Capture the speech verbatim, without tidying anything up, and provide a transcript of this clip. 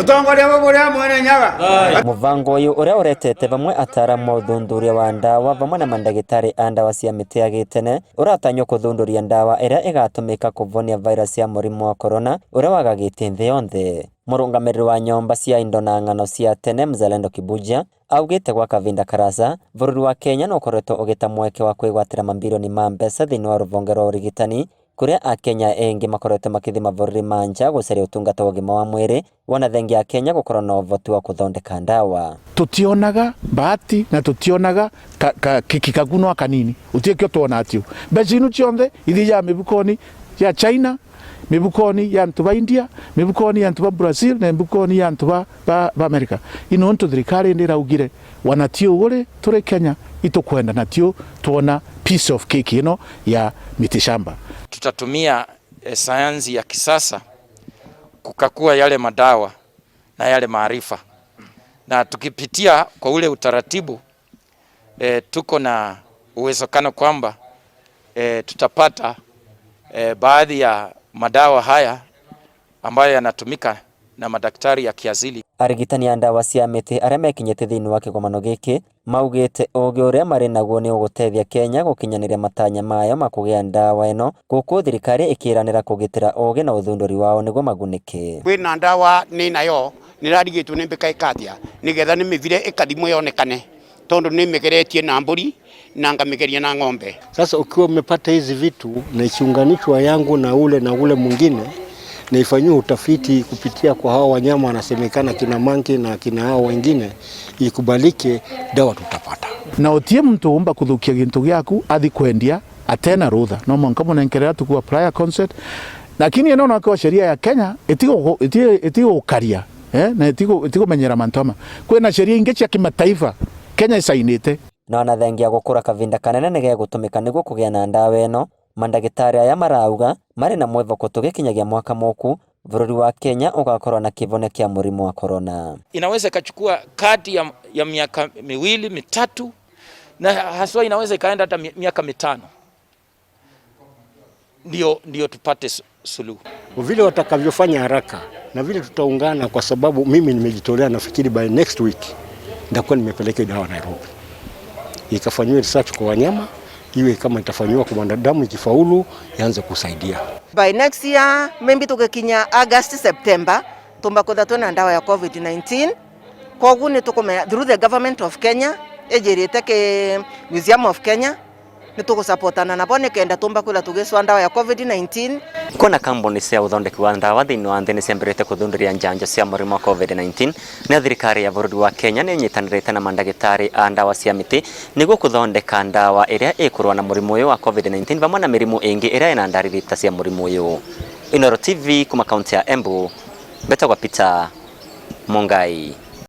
Utongoria buburi hamwe na Nyaga. Muvango uyu uria uretete vamwe ataaramu a uthuthuria wa ndawa vamwe na mandagitari a ndawa cia miti ya gitene, uratanywo kuthunduria ndawa iria igatumika kuvonia virus ya murimu wa corona uria wagagitie nthi yonthe. Murungamiriri wa nyomba cia indo na ng'ano cia tene, Mzalendo Kibuja, augite gwa kavinda karasa, vururi wa Kenya nukoretwo ugita mweke wa kwigwatira mambirioni ma mbeca thiini wa ruvonge rwa urigitani, kuria Akenya engi makoretwo makithi mavururi ma nja gucaria utungata wa ugima wa mwiri, wona thengia Akenya gukorwo na uvoti wa kuthondeka ndawa. Tutionaga bahati na tutionaga ka, ka, kiki kagu no kanini. Utikio twona atiu. Mbeca inu cionthe ithiaga mivukoni ya China, mivukoni ya antu ba India, mivukoni ya antu ba Brazil, na mivukoni ya antu ba, ba, ba America. Ino ntu thirikari ndiraugire, wana ti uguri turi Kenya, itukwenda na tiu twona piece of cake ino ya miti shamba. Tutatumia, eh, sayansi ya kisasa kukakua yale madawa na yale maarifa. Na tukipitia kwa ule utaratibu, eh, tuko na uwezekano kwamba, eh, tutapata, eh, baadhi ya madawa haya ambayo yanatumika na madaktari ya kiasili. Arigitani a ndawa cia miti aria mekinyite thiini wa kigomano giki maugite ugi uria mari naguo ni ugutethia Kenya gukinyaniria matanya mayo ma kugia ndawa ino, guku thirikari ikiranira kugitira ugi na uthunduri wao niguo magunike. Kwina ndawa ni nayo, nirarigitwo ni mbika ikatia, nigetha nimivire ikathimwo yonekane, tondu nimigeretie na mburi na ngamigeria na ng'ombe. Sasa ukiwa umepata hizi vitu na ikiunganishwa yangu na ule na ule mwingine, na ifanyiwe utafiti kupitia kwa hawa wanyama wanasemekana kina monkey na kina hawa wengine, ikubalike, dawa tutapata. Na utie muntu umba kuthukia gintu giaku athi kwendia atena rutha. No mwanka munenkerera tukuwa prior consent. Lakini ino nake sheria ya Kenya itigo-, iti-, itigukaria, eh, na itigo-, itigumenyera mantu ama. Kwina sheria ingi cia kimataifa Kenya isainite. Na ona thengia gukura kavinda kanene ni gegutumika niguo kugia na ndawa ino, mandagitari aya marauga mari na mwivoko tugikinyagia mwaka muku, vururi wa Kenya ugakorwa na kivone kia murimu wa corona. Inaweza ikachukua kati ya, ya miaka miwili, mitatu, na haswa inaweza ikaenda hata mi-, miaka mitano. Ndio, ndio tupate su-, suluhu. Vile watakavyofanya haraka na vile tutaungana, kwa sababu mimi nimejitolea, nafikiri by next week nitakuwa nimepeleka dawa Nairobi, ikafanyiwa research kwa wanyama, iwe kama itafanyiwa kwa mwanadamu, ikifaulu ianze kusaidia. By next year, maybe tugikinya August, September, tumba kwitha twina ndawa ya covid nineteen. Koguo nitukumenya through the government of Kenya, ijirite ki Museum of Kenya, nitugusupportana nabo nikenda tumba kwitha tugicua ndawa ya covid nineteen. Kona kambuni cia uthondeki wa ndawa thiini wa nthi niciambirite kuthunduria njanjo cia murimu wa covid nineteen, na thirikari ya vururi wa Kenya ninyitanirite na mandagitari a ndawa cia miti niguo kuthondeka ndawa iria ikurua na murimu uyu wa covid nineteen vamwe na mirimu ingi iria ina ndariri ta cia murimu uyu. Inooro T V kuma kaunti ya Embu, mbetagwa Peter Mungai.